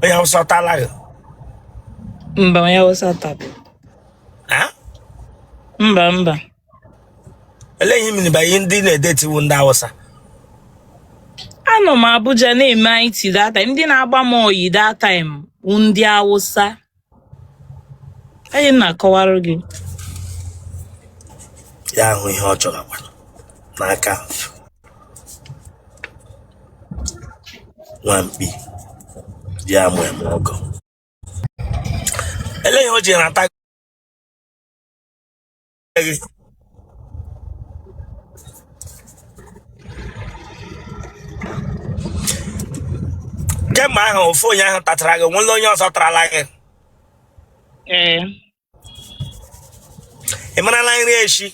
Onye Hausa ọ tala gị? Mba, onye Hausa atabeghị. Ha? Mba, mba. Elee ihe mere ihe ndị na-edate wụ ndị Hausa? Anọ m Abuja na-eme IT that time. Ndị na-agba m oyi that time wụ ndị Hausa. Anyị na-akọwarụ gị. Ya ahụ ihe ọ chọrọ n'aka nwamkpi ji amụ eme ọgọ. Elee ihe o ji nata gị? Kemgbe ahụ ofu onye ahụ tachara gị, onwela onye ọzọ tarala gị? Ee. Ị marala nri eshi?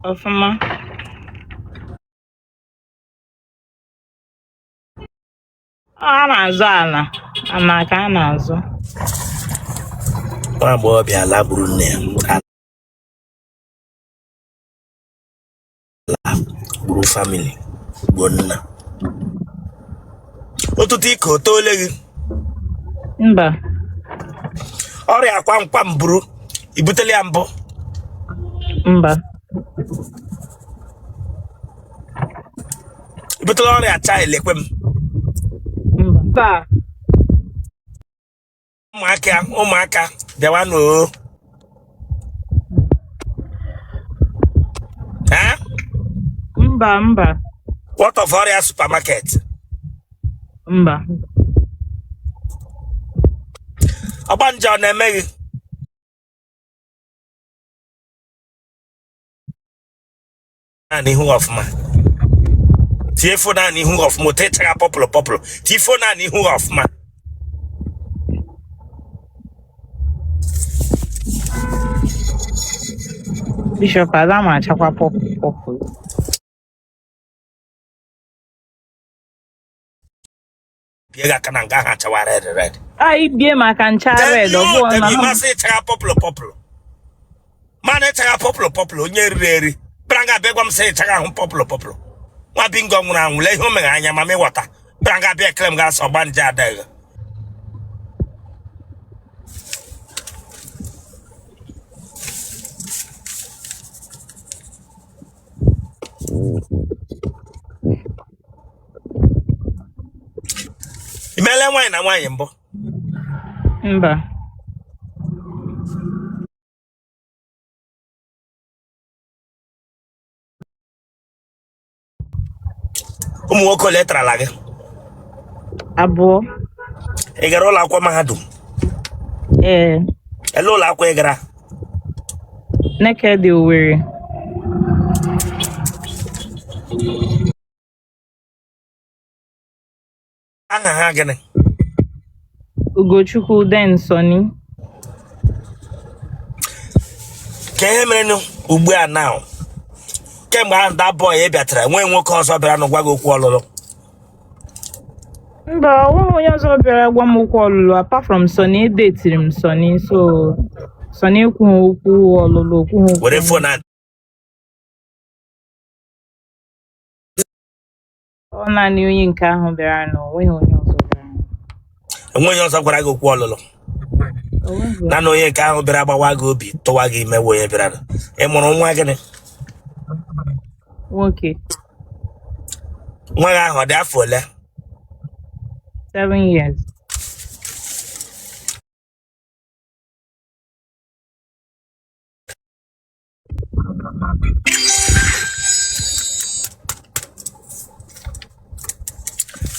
Ọfụma. A na-azọ ala, ana ka a na-azọ. Nwa agbọghọbịa ala gburu nne ya, ala gburu family, gbuo nna. Otuto ike o toole gị? Mba. Ọrịa kwamkwam buru i butela ya mbụ? Mba. I butela ọrịa chai lekwe m? Mba. Ụmụaka, ụmụaka, bịawanụ o. Ha? Mba, mba. What of ọrịa supermarket? Mba. Ọgbanje ọ na-eme gị? N'ihu ọfụma, tie phone a n'ihu ọfụma, otu ịchagha purple purple, tie phone a n'ihu ọfụma. Bishop, ada m achakwa purple purple. Bie gị aka na nga ahụ achawa red red. Anyị bie maka ncha red, ọ bụ na masị ịchagha purple purple, mana ịchagha purple purple onye riri eri bịara nga abịa gwa m sị ịchagha ahụ purple purple. Nwa bingo nwụrụ anwụ, lee ihe o mere anya ma m ịghọta bịara nga abịa ekele m ga asọ ọgbanje adịghị. I meela nwaanyị na nwaanyị mbụ? Mba. Ụmụ nwoke ole tarala gị? Abụọ. Ị gara ụlọ akwụkwọ mahadum? Ee. Ele ụlọ akwụkwọ ị gara? Nekede Owerri. Aha ha gịnị? Ugochukwu then Sonny. Ka ihe mere ugbu a now, kemgbe ahụ that boy bịatara, nwee nwoke ọzọ bịara nụ gwa gị okwu ọlụlụ? Mba, ọ nweghị onye ọzọ bịara gwa m okwu ọlụlụ apart from Sonny. Edetiri m Sonny, so Sonny ekwughị okwu ọlụlụ, okwughị okwu. Were phone a. Ọ naanị onye nke ahụ bịara na onweghị onye ọzọ bịara. Enweghị onye ọzọ gwara gị okwu ọlụlụ? Onweghị. Naanị onye nke ahụ bịara gbawa gị obi, tụwa gị ime wụ onye bịara. Ị mụrụ nwa gịnị? Nwoke. Nwa gị ahụ ọ dị afọ ole? 7 years.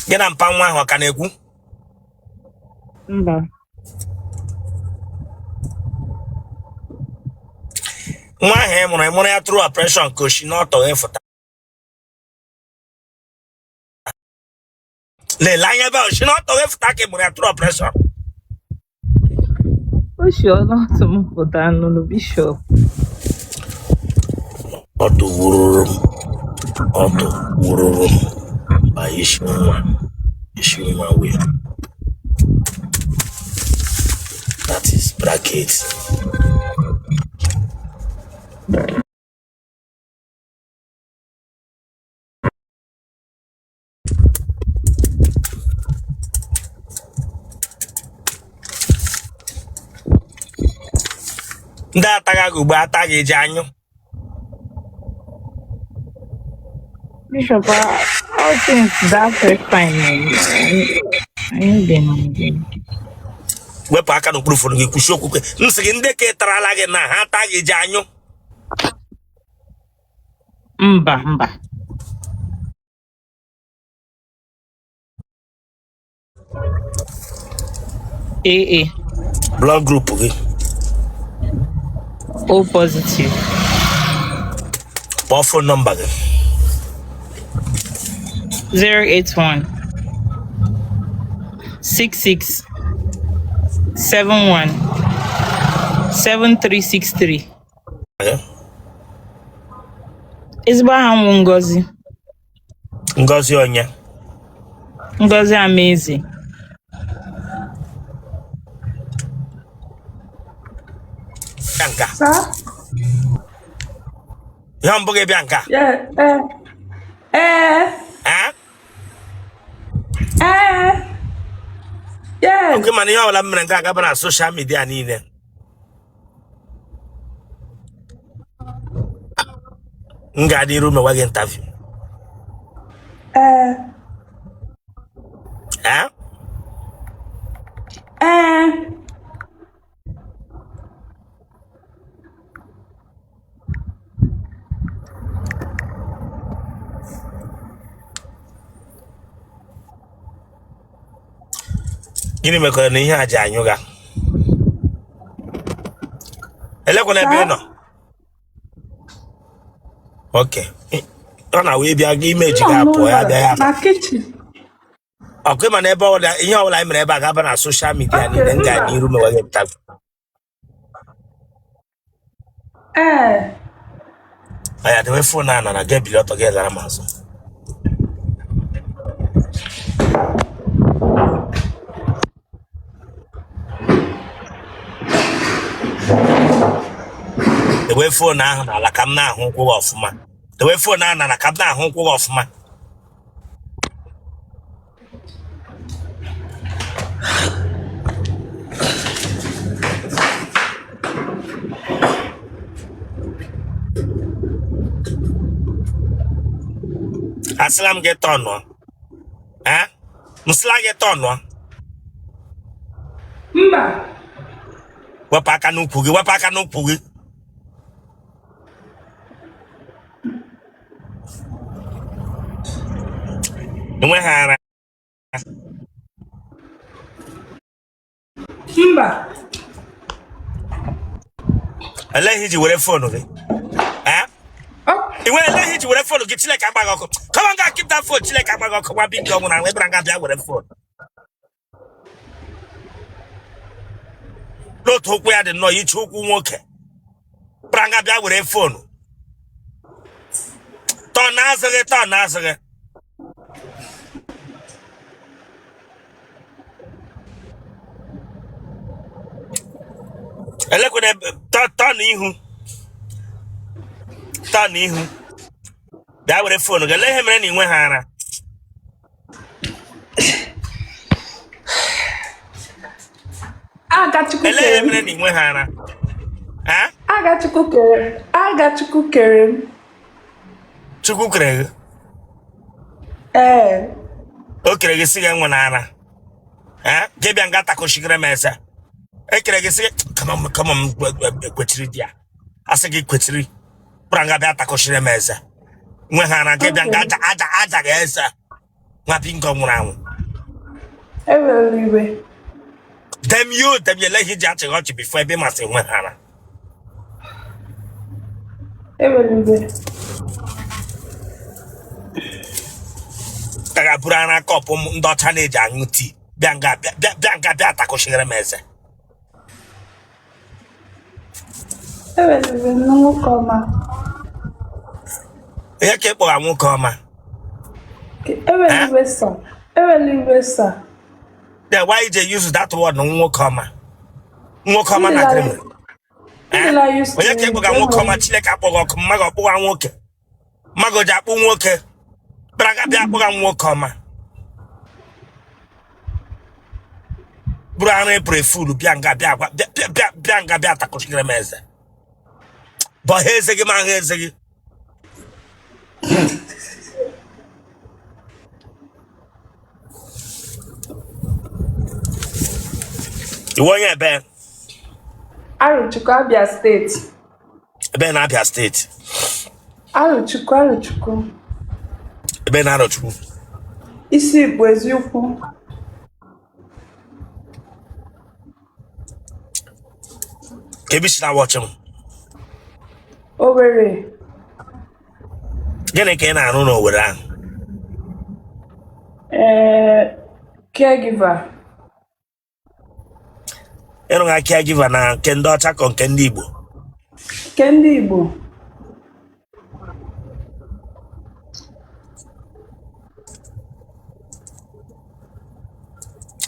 Gị na mpa nwa ahụ ọ ka na-ekwu? Mba. Nwa ahụ ị mụrụ, ị mụrụ ya through operation ka o shi n'ọtọ gị fụta? Lelee anya ebe ahụ, shi n'ọtọ gị fụta ka ị mụrụ ya through operation? O shi n'ọtụ m pụta nụnụ, Bishop. Ọtụ wururu m, ọtụ wururu m ba isi nwa, isi nwa wee. That is bracket. Ndị ataghị gị ugbo ata gị eji anyụ. Bishop, all since that first time, anyị been again. Wepụ aka n'okpuru phone gị, kwuchie okwukwe. M sị gị, ndị ka tarala gị na ha ata gị eji anyụ. Mba, mba. AA. Blood group gị? O positive. Kpọọ phone number gị. 081 66 71 7363. Ezigbo aha m wụ Ngozi. Ngozi onye? Ngozi Amaeze. Bịa nga. Sir? Ihe mbụ gị bịa nga. Yeah. Eh. Eh. Eh? Eh. Yes. Okay, mana ihe ọbụla m mere nke a gaba na social media niile. M ga-adị iru mewa gị interview. Ee. Ee? Ee. Gịnị mekwara na ihe a ji anyụ ga? Elekwana ebe ị nọ. Ok, ọ na wee bịa gị imeji Nọ ga-apụ ya n'ụlọ bịa ya na kitchen. ọkụ mana ebe ọbụla ihe ọbụla anyị mere ebe a ga-aba na social media Okay, niile. M mba. ga-adị iru mewe gị interview. Ee. Aya, dewe phone a na gị ebili ọtọ gị lara m azụ. Dewe phone ahụ n'ala ka m na-ahụ ụkwụ gị ọfụma. Dewe phone ahụ n'ala ka m na-ahụ ụkwụ gị ọfụma. Asịla m gị tọnụọ. Eh? M sịla gị tọnụọ. Mba. Wepụ aka n'ukwu gị, wepụ aka n'ukwu gị. Enweghị ara. Mba. Elee ihe iji were phone gị? Eh? Ọ I nwere ele ihe iji were phone gị? Chineke agba gị ọkụ. Come on, go keep that phone. Chineke agba gị ọkụ. Nwa bingo nwụrụ anwụ ebere nga bịa were phone. N'otu ụkwụ ya dị nnọọ iche ụkwụ nwoke. Bịara nga bịa were phone. Tọ na azụ gị, tọ na azụ gị. Elekwana ebe tọ n'ihu. Tọ n'ihu. Bịa were phone gị. Elee ihe mere na ị nweghị ara? Aka Chukwu Elee ihe kere m. mere na ị nweghị ara? Ha? Aka Chukwu kere. Aka Chukwu kere m. Chukwu kere gị. Ee. O kere gị sị gị enwena ara. Ha? Gị bịa nga takoshigere m eze. E kere gị sị gị kama m kama m kwechiri di ya. Asị gị kwechiri. Bịara nga bịa takoshire m eze. Nweghị ara gị bịa nga aja aja aja gị eze. Nwa bingo nwụrụ anwụ. Ewela iwe. Damn you, damn you, ele ihe iji achịghị ọchị before ebe ị masị nweghị ara. Ewela iwe. Ka ga-abụrụ ara cup m ndị ọcha na-eji aṅụ tii bịa nga bịa bịa bịa nga bịa takụchigara m eze. Ewela iwe nụ nwoke ọma. Ihe ka ị kpọga nwoke ọma. Ewela Eh? iwe sir. Ewela iwe sir. Then why you use that word nwoke ọma? Nwoke ọma na gịnị mere? Eh? Ndịla used to Onye ka ị it. kpọga nwoke ọma? Chineke akpọghị ọkụ mmadụ ọkpụwa nwoke. Mmadụ ji akpụ nwoke. Bịara ga bịa akpọga nwoke ọma. Bụrụ ara April Fool bịa nga bịa gwa bịa bịa bịa nga bịa takụchigara m eze. Bọha eze gị ma ahụ eze gị. Ị wụ onye ebe? Arochukwu, Abia Steeti. Ebe na Abia Steeti? Arochukwu, Arochukwu. Ebe na Arochukwu? Isi Igbo Eziukwu. Ka ebe i si na-awatch m? Owerri. Gịnị ka ị na-arụ n'Owerri ahụ? Ee, caregiver. Ị rụga caregiver na nke ndị ọcha ka nke ndị Igbo? Nke ndị Igbo.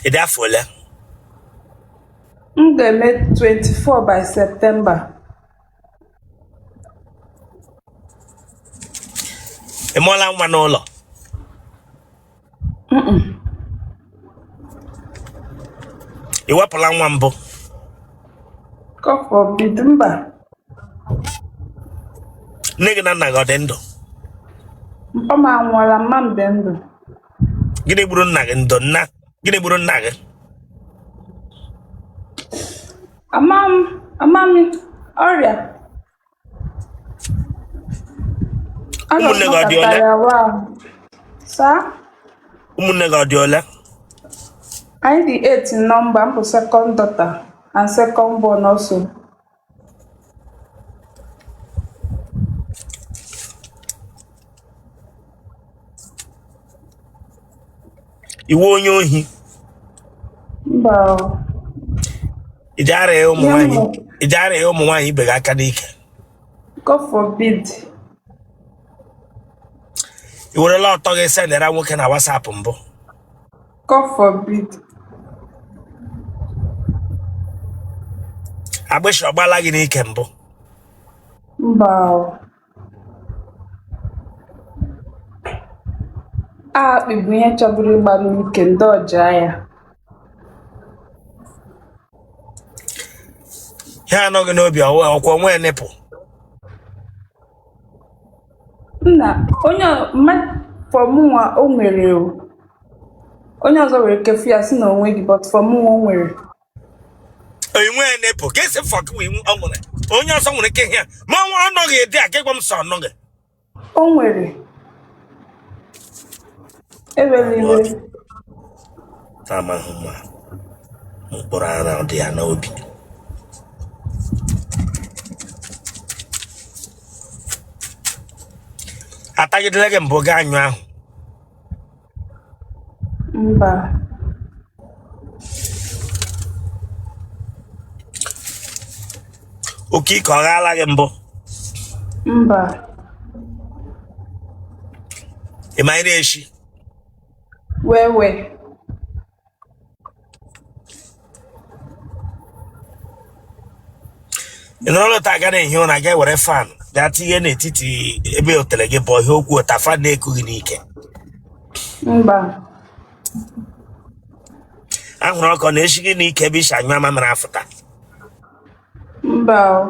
Ị dị afọ ole? M ga-eme 24 by September. Ị mụọla nwa n'ụlọ? Ị wepụla nwa mbụ? God forbid, mba. Nne gị na nna gị ọ dị ndụ? Mpa m anwụọla, mma m dị ndụ. Gịnị gburu nna gị? Ndo nna. Gịnị gburu nna gị? Ama m, ama m, ọrịa. Ụmụnne gị ọ dị ole? Sir? Ụmụnne gị ọ dị ole? Anyị dị 8 in number. M bụ second daughter and second born also. Ị wụ onye ohi? Mba o. Ị ji arịa ụmụ Ihe m nwaanyị bụ, ị ji arịa ụmụ nwaanyị ibe gị aka n'ike? God forbid. Ị werela ọtọ gị sendera nwoke na WhatsApp mbụ? God forbid. Agbịshị ọ gbala gị n'ike mbụ? Mba o. Akpị bụ ihe chọburu ịgba m n'ike m dọjaa ya. Ihe anọghị n'obi ọkwa onwe nipple. Nna onye mmadụ for mụnwa o nwere o. Onye ọzọ nwere ike fụ ya sị na o nweghị, but for mụnwa o nwere. Enweghị nipple ka esi fọ gị ọ nwere onye ọzọ nwere ike ihe ya ma ọnwa ọnọghị dị a ka ịgwa m sọ ọnọghị. O nwere. Ewela iwe. Amaghị ma mkpụrụ ara dị ya n'obi. Atagidele gị mbụ gaa anyụ ahụ? Mba. Oke ike ọ ghaala gị mbụ? Mba. Ị ma iri echi? Wee wee. Ị nọrọla taa ga na-ehi ụra, ga were fan gaa tinye n'etiti ebe otele gị bụ ihe okwu ụta fan na-eku gị n'ike? Mba. Ahụrụ ọkụ na-eshi gị n'ike ebe i si anyụ mamịrị afụta? Mba o.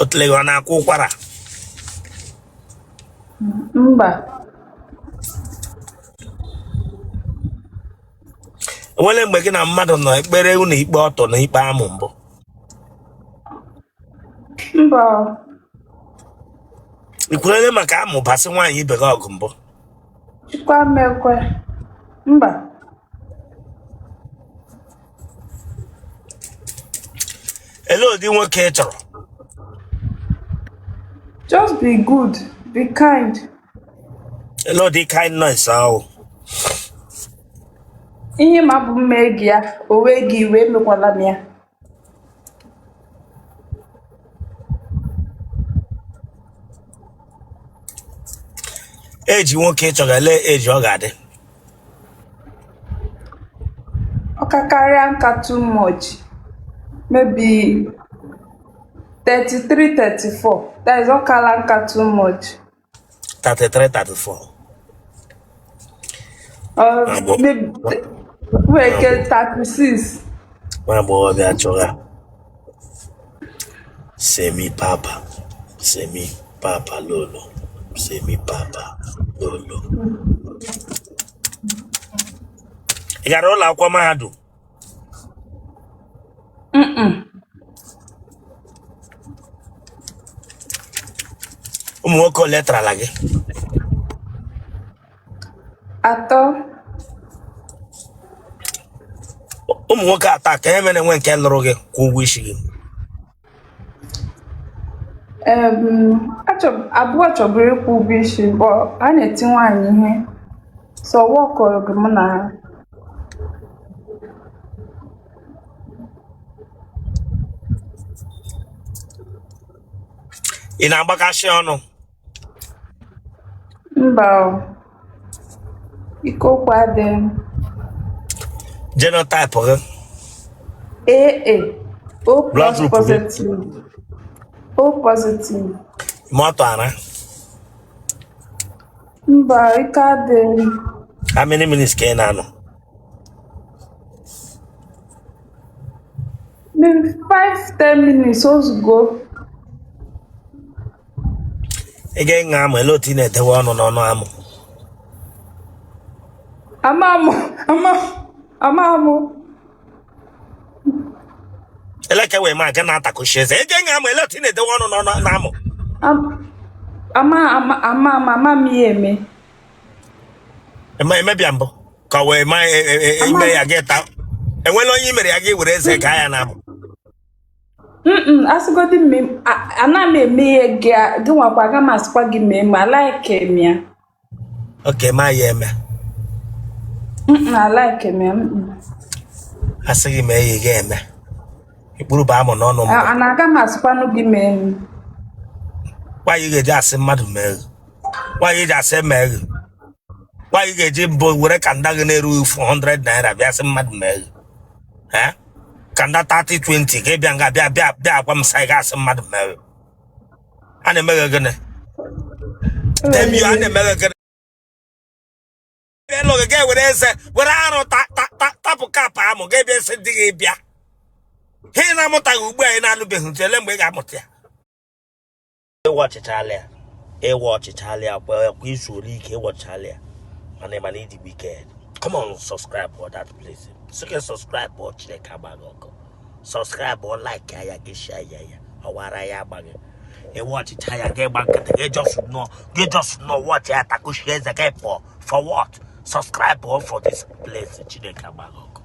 Otele gị ọ na-akwa ụkwara? Mba. Enwere mgbe gị na mmadụ nọ ekpere unu ikpe ọtọ na ikpe amụ mbụ? Mba. Ị kwurele maka amụ basị nwaanyị ibe gị ọgụ mbụ? Chukwu amekwe. Mba. Elee ụdị nwoke ị chọrọ? Just be good, be kind. Elee ụdị kindness ahụ? Ihe ma bụ mma gị ya, o wee gị iwe, emekwala m ya. Age nwoke ị chọrọ, elee age ọ ga-adị? Ọ ka karịa nka too much. Maybe 33, 34. That is ọ kala nka too much. 33, 34? Or Agbọ. maybe nwere ike 36. Nwa agbọghọbịa chọga semi papa, semi papa lolo, semi papa lolo. Ị gara ụlọ akwụkwọ mahadum? Mm-mm. Ụmụ nwoke ole tarala gị? 3. Ụmụ nwoke atọ a ka e mere nwe nke lụrụ gị kwụ ụgwọ isi gị? 2 chọburu ịkwụ ụgwọ isi, but a na-eti nwaanyị ihe, so ọ wọkọrọ gị mụ na ha. Ị na-agbakasị ọnụ? Mba o, ike okwu adịghị m. Genotype gị? AA, O Blood plus group gị? positive. O positive. Moto ara? Mba, ike adịghị m. How many minutes ka ị na-anọ? Maybe 5-10 minutes ozugbo. Ị ga-ịṅa amụ, ele otu ị na-edewe ọnụ n'ọnụ amụ? Ama m, ama ama m. Eleke wee ma aga na-atakụchi eze. Ị ga-ịṅa amụ, ele otu ị na-edewe ọnụ n'ọnụ n'amụ? Ama ama ama ama ama m ihe eme. Emebịa mbụ ka ọ wee ma ime ya gị taa. Enwela onye i mere ya gị were eze gaa ya n'amụ? Mm, asịgodi m ana m eme ihe gị gị nwakwa, aga m asịkwa gị mee ma like m ya. Okay, ma ya eme. Mm, alike m ya. Mm. Asị gị mee ya, ị ga-eme. Ikpuru bụ amụ n'ọnụ mbụ. A na aga m asịkwanụ gị mee m. Nwaanyị ga-eji asị mmadụ mee gị. Nwaanyị ji asị mee gị. Nwaanyị ga-eji mbụ were kanda gị na-erughị 400 naira bịa sị mmadụ mee gị. Eh? Kanda 30 20 ka ị bịa nga bịa bịa bịa agwa m sị ị ga-asị mmadụ mee gị. A na-eme gị gịnị? Tell me, a na-eme gị gịnị? Elu gị ga-ewere eze were arụ tapụ kapụ amụ gị bịa sị di gị bịa. Ihe ị na-amụtaghị ugbu a ị na-alụbeghị ntị, ele mgbe ị ga-amụta ya? Ịwa ọchịchala ya, ịwa ọchịchala ya, kwa kwa izu ole ike ịwa ọchịchala ya. Mana mana ịdị wicked. Come on, subscribe for that place. Sị gị subscribe ọ Chineke agbaghị ọkụ. Subscribe ọ like ya gị share ya ya. Ọwara ya agbaghị. Ịwa ọchịcha ya gị gba nkịtị gị just nọ gị just nọ watch ya takushi eze gị pụọ. For what? Subscribe for this place. Chineke agbaghị ọkụ.